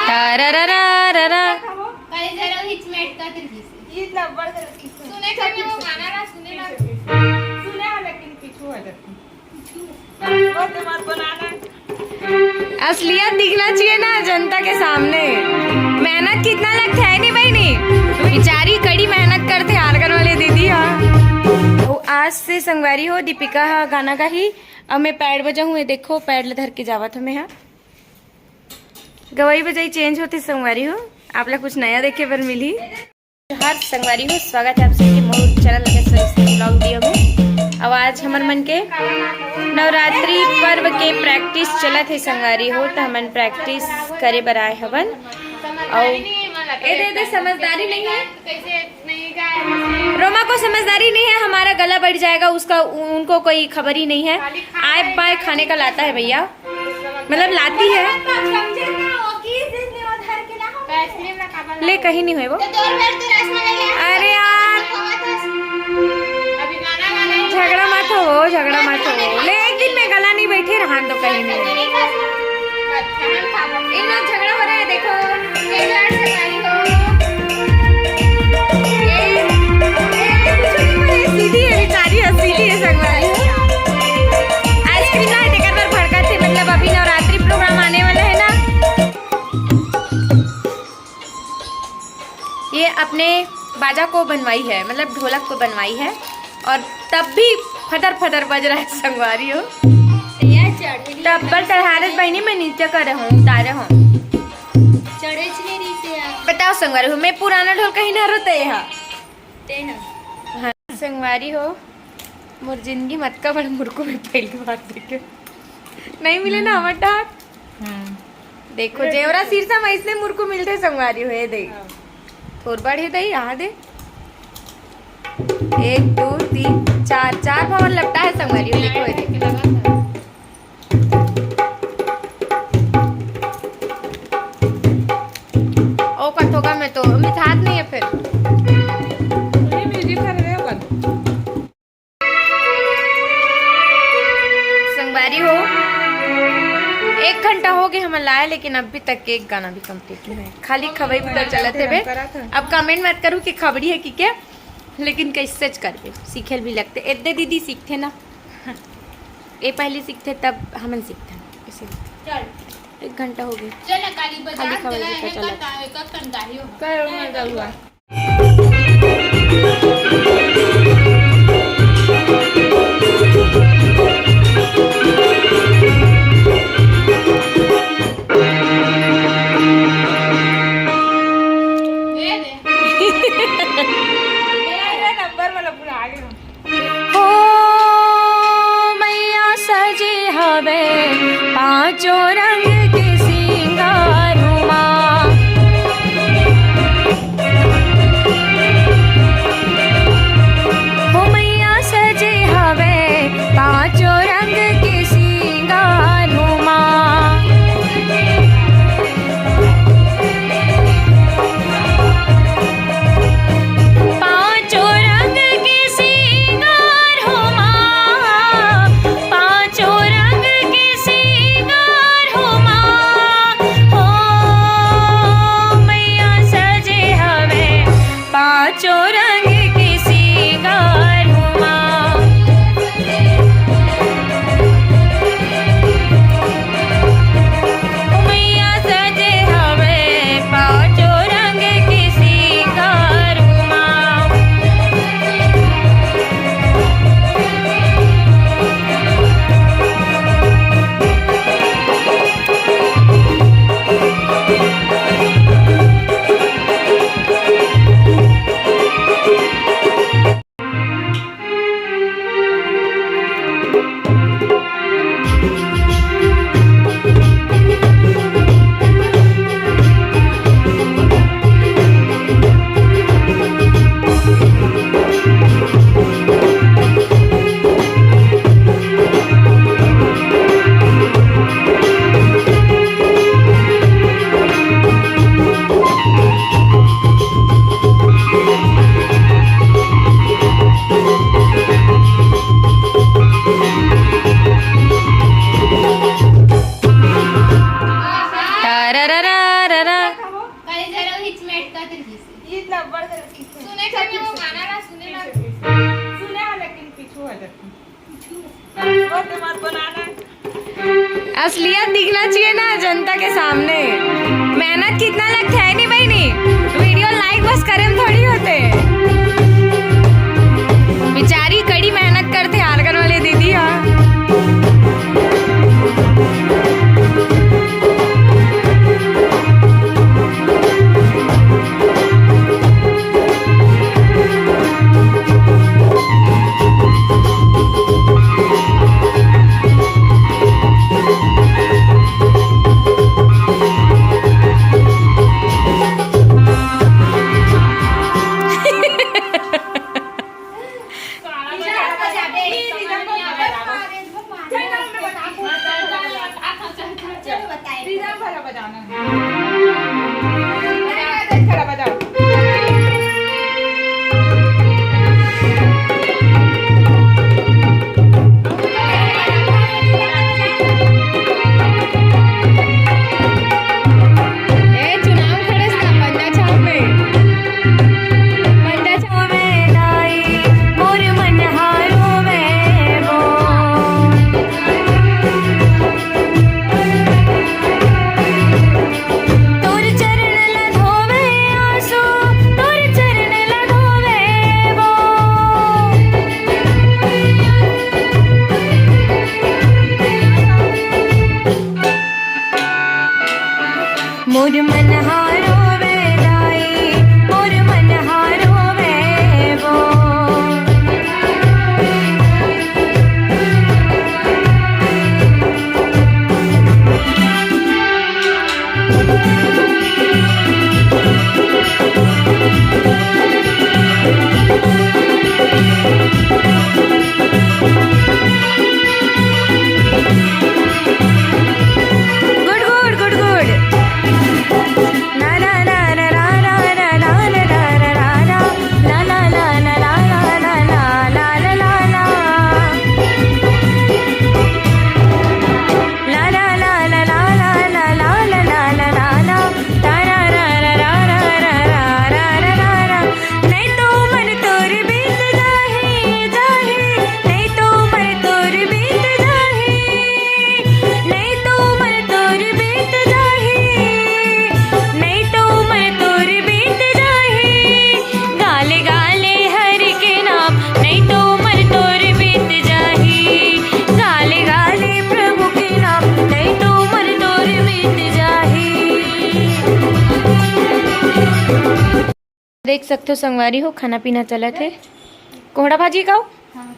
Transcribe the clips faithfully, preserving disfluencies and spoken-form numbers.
तारारारारा। कल जरा हिचमेट का तिरकी से। ये लब्बड़ से सुने थे वो गाना ना सुने ना। सुने हाँ, लेकिन पीछू हो जाती। वो तो मत बनाना। असलियत दिखना चाहिए ना जनता के सामने। मेहनत कितना लगता है नहीं बहिनी? बेचारी कड़ी मेहनत करते आर्गन वाले दीदी। हाँ, वो आज से संगवारी हो दीपिका हा गाना गाही। अब मैं पैड बजाहूँ, ये देखो पैड ले धर के जावत हमें हा। गवाई बजाई चेंज होती संगवारी हो, आप ला कुछ नया देखे बर मिली। हर संगवारी हो, स्वागत है आप सबके मोर चैनल के ब्लॉग वीडियो में। अब आज हमर मन के नवरात्रि पर्व के प्रैक्टिस चलत है संगवारी हो, तो हमन प्रैक्टिस करे बर आए हवन। और ए दे, दे समझदारी नहीं है, रोमा को समझदारी नहीं है, हमारा गला बैठ जाएगा उसका, उनको कोई खबर ही नहीं है। आए बाय खाने का लाता है भैया, मतलब लाती है। ले कहीं नहीं होए वो। अरे यार, झगड़ा मत हो, झगड़ा मत हो। ले एक दिन में गला नहीं बैठे, रहन दो कहीं नहीं। इन लोग झगड़ा हो रहा है, देखो। ये लड़ से मारी हो। ये, ये कुछ नहीं बोले, सीधी है बेचारी, है सीधी है संगवारी। आइसक्रीम ना देकर पर भड़का थे, मतलब अभी नवरात्रि प्रोग्राम आने वाला है ना। ये अपने बाजा को बनवाई है, मतलब ढोलक को बनवाई है, और तब भी फदर फदर बज रहा है संगवारी हो। तब बल चढ़ा रहे बहनी, मैं नीचे करे हूँ, उतारे हूँ। चढ़े च नहीं रही से यार। बताओ संगवारी हो, मैं पुराना ढोल कहीं ना रोते यहाँ। ते हैं। हाँ, संगवारी हो, मोर जिंदगी मत का बड़ मुरकू में पहली बार देखे। नहीं मिले ना हमार डाक। हम्म। देखो, जेवरा सिरसा में इसने मुरकू मिलते संगवारी हो, ये देख। हाँ। थोर बड़े दे, यहाँ दे। एक, दो, तीन, चार, चार भवन लपटा है संगवारी हो, देखो, ये देख। ओ कथोगा में तो मिठात नहीं है फिर। संगवारी हो, एक घंटा हो गए हमन लाए, लेकिन अभी तक एक गाना भी कंप्लीट नहीं है, खाली खबई बुता चलत हेबे। अब कमेंट मत करू कि खबड़ी है कि क्या, लेकिन कैसे करबे, सीखे भी लगते। एदे दीदी सीखते ना, ये पहले सीखते तब हमन सीखते, इसीलिए। एक घंटा हो गया। चल, काली बाजार खाली खबर चला है, चला। कल का, कल का हुआ। ये दे। ये नंबर वाला पूरा आगे। हो मैया सजे हवे पांचों रंग के सिंगारू माँ। असलियत दिखना चाहिए ना जनता के सामने। मेहनत कितना लगता है नहीं बहिनी, video like बस करे में थोड़ी होथे। बेचारी कड़ी मेहनत करथे आर्गन वाले दीदी। हाँ। देख सकथो संगवारी हो, खाना पीना चलत हे। कोहड़ा भाजी का हो? हाँ।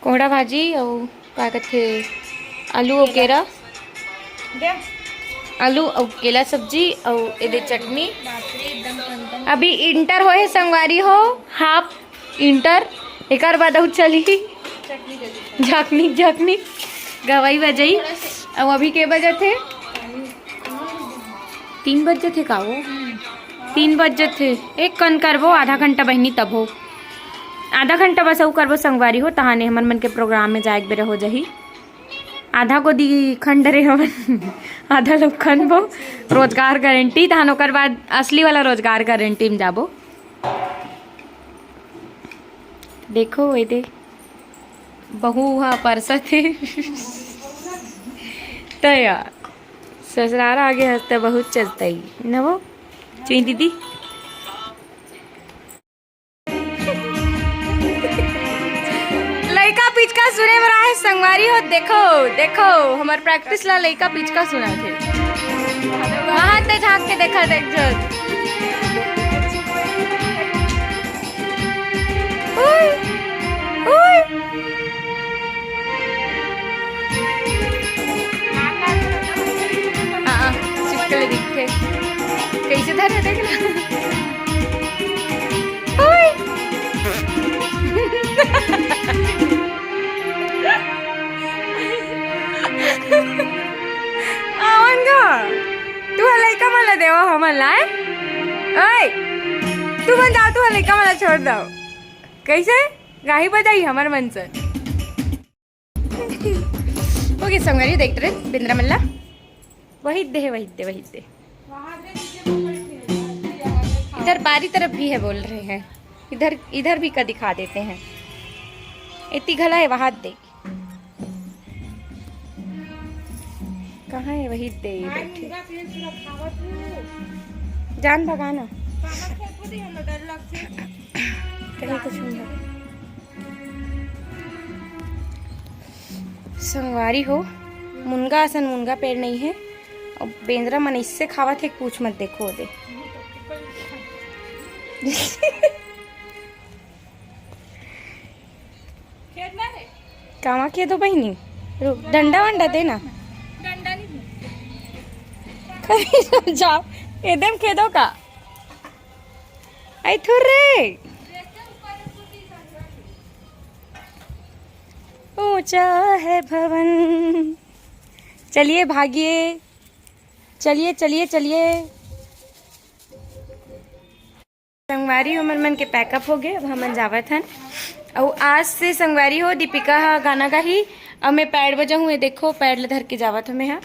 कोहड़ा भाजी अउ का कथे, आलू अउ केरा, आलू अउ केला सब्जी अउ एदे चटनी। अभी इंटर होए हे संगवारी हो, हाफ इंटर, एकर बाद अउ चलही झकनी झकनी गवाई बजाई। अउ अभी के बजत हे? तीन बज जथे का वो? तीन बज जथे। एक कन करबो, आधा घंटा बहिनी तब हो। आधा घंटा बस अउ करबो संगवारी हो, तहाने हमर मन के प्रोग्राम में जाए के बेरा हो जाही। आधा गोदी खन डरे हमन, आधा लोग खनबो। रोजगार गारंटी, तहान ओकर बाद असली वाला रोजगार गारंटी में जाबो। देखो, एदे बहू हा परसत हे। त यार, ससुरारा आगे हंसते बहुत चलते ही न वो। चुई दीदी, लइका पिचका सुने बर आए संगवारी हो। देखो, देखो, हमर प्रैक्टिस ला लइका पिचका सुना थे। वहां ते झांक के देखा, देख झन। ओए, ओए। हाँ, चिपकले दिखथे। कैसे धरे, देख ना। ओए। आवन गा। तू ह लइका मन ला देवा हमन ला, ए? ओए, तू मन जाओ, तू ह लइका मन ला छोड़ दो। कैसे? गाही बजाई हमर मन से। ओके संगवारी, देखत रहे बिंद्रा मन ला। वही दे, वही दे, वही दे। इधर बारी तरफ भी है, बोल रहे हैं। इधर, इधर भी का दिखा देते हैं। एती घला हे, वहां दे। कहाँ हे वही दे बैठे। जान भगा ना। कहीं कुछ नहीं। संगवारी हो, मुनगा असन मुनगा पेड़ नहीं है। अब बेंदरा मन इससे खावत हे, पूछ मत, देखो दे। खेदना है। कामा खेदो बहिनी, रुक, डंडा वंडा दे ना। डंडा नहीं है। जाओ, एकदम खेदो का। आई थुर्रे। ऊंचा है भवन। चलिए, भागिए, चलिए, चलिए, चलिए। संगवारी, हमर मन के पैकअप हो गए, अब हमन जावत हन। अउ आज से संगवारी हो, दीपिका ह गाना गाही, अउ मैं पैड बजाहूँ। ये देखो, पैड ल धर के जावत हूँ मैं हा।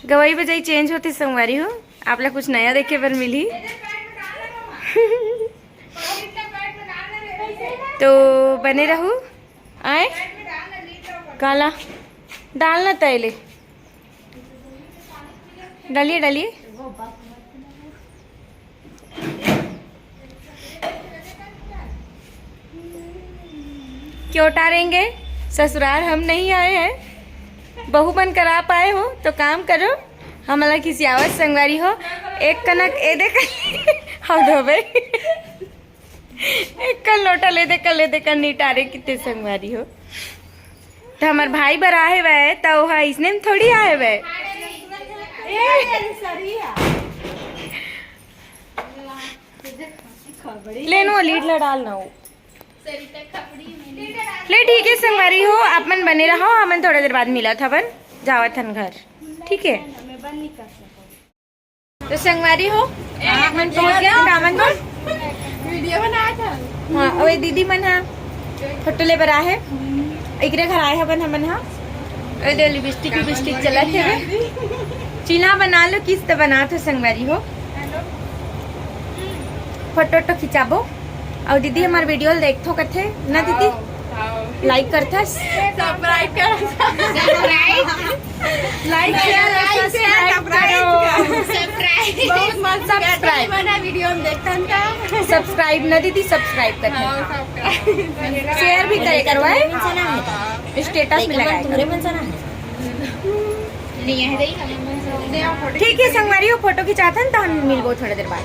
गवाई बजाई चेंज होते संगवारी हो, आप ला कुछ नया देखे बर मिलही। तो बने रहू। आए, काला डालना तैले। डालिए, डालिए। क्यों टारेंगे? ससुराल हम नहीं आए हैं, बहू बनकर आप आए हो तो काम करो। हमला खिसियावत संगवारी हो। एक कनक ए दे कर, हम धोबे। एक कन लोटा ले दे कर, ले दे कर, नहीं टारे कितने संगवारी हो। तो हमार भाई बर आहे वह, तो ओहा इसने में थोड़ी आहे वह। लेन वो लीड ला डाल ना हो। ले ठीक है संगवारी हो, आप मन बने रहो, हमन थोड़ा देर बाद मिलत हवन, जावत हन घर, ठीक है। तो संगवारी हो, आप मन पहुंच गए दामन बर। वीडियो बनाया था। हाँ, ओए दीदी मन हा फोटो ले बर आए हे, एकरे घर आए हवन हमन हा। ए दे लिपस्टिक, लिपस्टिक चलत हे बे। चिन्हा बना लो, किस त बना थो संगवारी हो। फोटो तो खिंचाबो। अउ दीदी हमार वीडियो ल देखथो कथे ना दीदी? लाइक करथस? सब्सक्राइब कर। लाइक, शेयर, सब्सक्राइब करो। सब्सक्राइब। बहुत मस्त सब्सक्राइब। बना वीडियो में देखतन का। सब्सक्राइब ना दीदी, सब्सक्राइब करथस। शेयर भी करे करवाए। स्टेटस में लगाए। ठीक है संगवारी हो, फोटो खिंचाथन त हम मिलबो थोड़ा देर बाद।